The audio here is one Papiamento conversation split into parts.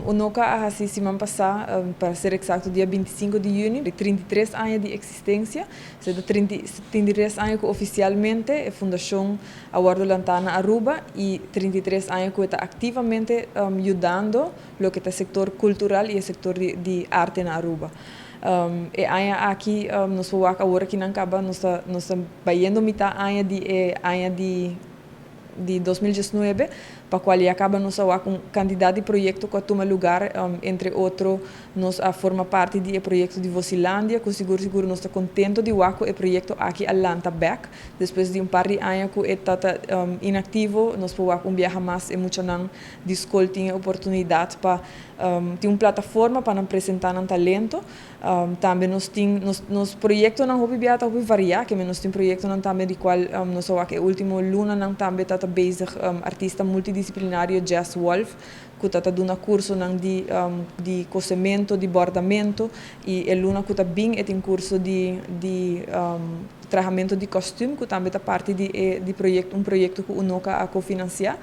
Unoca a hasi siman pasá, pa ser eksakto dia 25 di yüni, 33 aña di eksistensia. Esei ta 33 aña ku ofisialmente e fundashon a wòrdu lantá na Aruba i 33 aña ku e ta aktivamente yudando loke ta e sektor kultural i e sektor di arte na Aruba. E aña aki nos por wak awor aki nan kaba nos ta bayendo mitá aña di e aña di 2019, pa kual ya kaba nos a wak un kantidat di proyekto ku a tuma lugá. Entre otro, nos a forma parti di e proyekto di Vosilandia, ku sigur sigur nos ta kontentu di wak ku e proyekto aki a lanta bèk despues di un par di aña ku e tabata inaktivo. Nos por wak un biaha mas e muchanan di skol tin e oportunidat pa tin un plataforma pa nan presentá nan talento. Tambe nos tin nos proyektonan hopi bia ta hopi variá, ke nos tin proyektonan tambe di kual nos a wak e último lunanan tambe ta bezig artista multidisiplinario Jess Wolf, ku ta duna kursonan di kosementu, di bòrdamentu, i e luna ku ta bin e tin kurso di trahamentu di kòstüm, ku tambe ta parti di e di proyekto un proyekto ku Unoca a kofinansiá.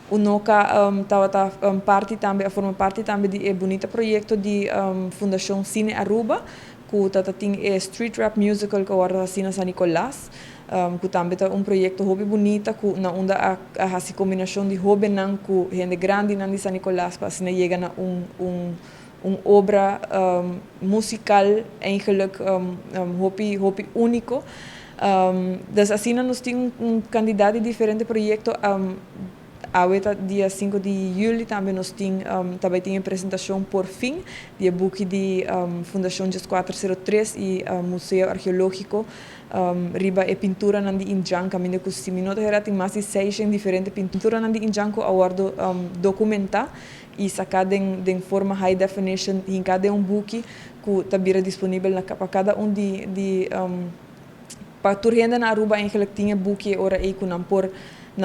Unoca tabata parti tambe, a forma parti tambe di e bunita proyekto di Fundashon Cine Aruba, ku ta tin e Street Rap Musical ku a wòrdu hasi na San Nicolas, ku tambe ta un proyekto hopi bunita ku na unda a hasi kombinashon di hóbennan ku hende grandinan di San Nicolas pa asina yega na un obra musikal eigenlijk hopi hopi úniko. Dus asina nos tin un kantidat di diferente proyekto. Awe ta dia 5 di yüli, tambe nos tin tambe tin e presentashon por fin di e buki di Fundashon 1403 i Museo Arkeológiko riba e pinturanan di Indjan, kaminda ku si mi no ta hera tin mas di 600 diferente pinturanan di Indjan ku a wòrdu dokumentá i saká den forma high definition hinká den un buki ku ta bira disponibel pa kada un di pa tur hende na Aruba eigenlijk tin e buki e ora ei ku nan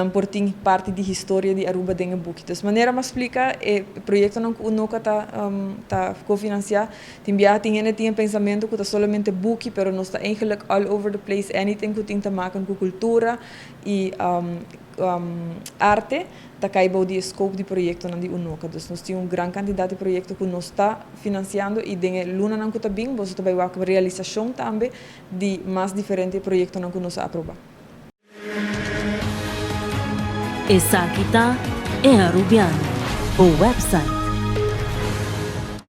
por tin parti di historia di Aruba den e buki. Dus manera m'a splika, e proyektonan ku Unoca ta kofinansiá, tin biaha tin hende tin e pensamentu ku ta solamente buki, pero nos ta eigenlijk all over the place, anything ku tin te maken ku kultura i arte ta kai bou di e scope di proyektonan di Unoca. Dus nos tin un gran kantidat di proyekto ku nos ta finansiando i den e lunanan ku ta bin, boso ta bai wak realisashon tambe di mas diferente proyektonan ku nos a aprobá. Esaki ta E Arubiano, bo website.